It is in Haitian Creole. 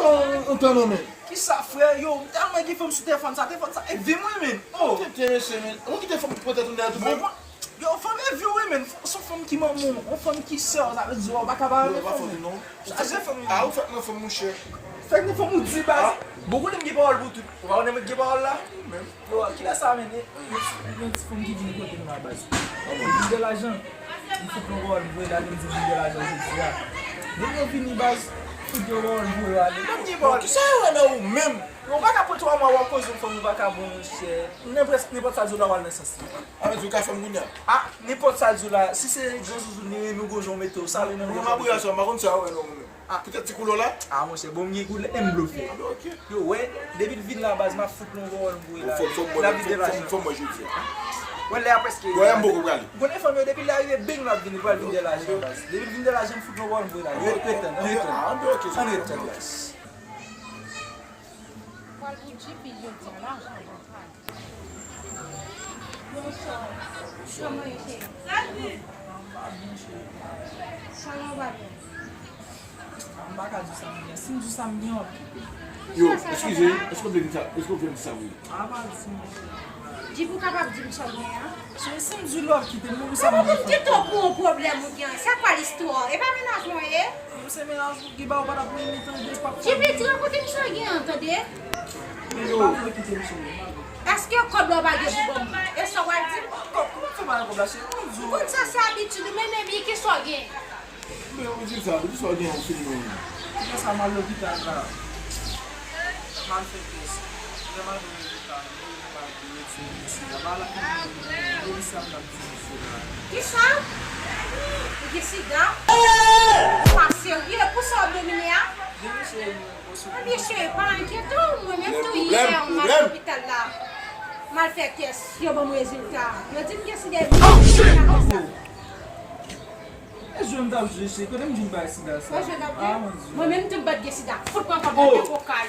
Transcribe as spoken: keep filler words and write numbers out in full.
Yon tan non men. Kisa, frè? Yo, m tèlman gen fanm sou telefòn sa, telefòn sa e vi m wi, men. Oh. Kite mesye, men. Ou kite fanm ki pran tèt ou dèyè tou, men. Yo, fanm e vi w wi, men. Se yon fanm ki manman w, yon fanm ki sè w, sa vle di w pa ka pa renmen fanm. Chaje fanm. Ah, ou fèk nan fanm, monchè. Fèk nan fanm, ou di, baz. Bon, konnen m gen pawòl pou tout. Ou pa konnen m gen pawòl la? Menm. Yo, kilè sa, men? E, e, e, yon ti fanm ki vin kote m la, baz. Li vin de lajan. M fout yon pawòl, m voye l ale, m di vin de lajan jodi a. Depi yo vini, baz, fout yon pawòl, m voye yo ale. Menm gen pawòl. Kisa yo wè nan ou menm? Yo, ou pa ka pran twa mwa w ap koze yon fanm, ou pa ka bon, monchè. Nenpòt, nenpòt sa l di w la, w al nan sans li. Ah, men ou ka fè m kounye a. Ah, nenpòt sa l di w la, si se gran zouzoun li renmen ou, gon jan w mete w, sa vle nan. Mwen m ap reyaksyon, m pa konn sa yo wè nan ou menm. Ah. Poutèt ti koulè w la? Ah, monchè, bon, m gen koulè, e m blofe. Ah, ben, ok. Yo, wè, depi l vin la, baz, m ap fout l yon pawòl, m voye l ale. Fò, fò, fò, fò, fò, fò mwen jodi a. Wè, lè a prèske. Wè, m poko prale. Ou konnen fanm yo, depi l arive, beng, l ap vin, li pral vin de lajan, baz. Depi l vin de lajan, m fout l yon pawòl, m voye l ale. Ret, ret tann, ret tann. Ah, ben, ok, se bon. Ann ret tann, baz. Pral pou G P jodi a, lajan. Bonswa. Kòman w ye, cheri? Sa di? M pa byen, cheri. Kòman w pa byen? M pa ka di w sa m gen. Si m di w sa m gen, w ap kite. Yo, eskize, èske w vle di sa? Èske w vle di sa vre? A, pa di, monchè. Djibi, ou kapab di m sa w gen an? Cheri, si m di w, w ap kite m, men sa m gen. Kòman pou m kite w pou yon pwoblèm ou gen an? Se kwa listwa? E pa mennaj mwen w ye? Yo, se mennaj ou ki ba w, pa t ap renmen tande, pa. Djibi, di rakonte m sa w gen an, tande? Yo, pa vle kite m sou mwen. Èske kòb la w pa gen pou ban mwen? E sa w pral di m? Kòb, kòman w fè pa gen kòb la, cheri? Kòman di w? Ou konn sa se abitid ou, men men byen, kisa w gen? Men ou di m sa, depi sa w gen, ou fin mwen. Kisa sa, m al lopital la. M al fè tès. Lè m al fè rezilta, m al retire mesye a. Ba la fin mwen, mwen sa m t ap di mesye la. Kisa? Ou gen sida? Ou pa serye, pou sa w domine a? Gen mesye mwen. Ebyen cheri, pa enkyete w, mwen menm tou yè m al lopital la. M al fè tès, yo ban m rezilta. Yo di m gen sida, epi yo di m gen sida. E jwe m t ap jwe, cheri, kote m vin bay sida sa? Mwen jwe m t ap jwe? Ah, mon Dieu. Mwen menm tou m pa t gen sida. Fout mwen kòb la nan kokal.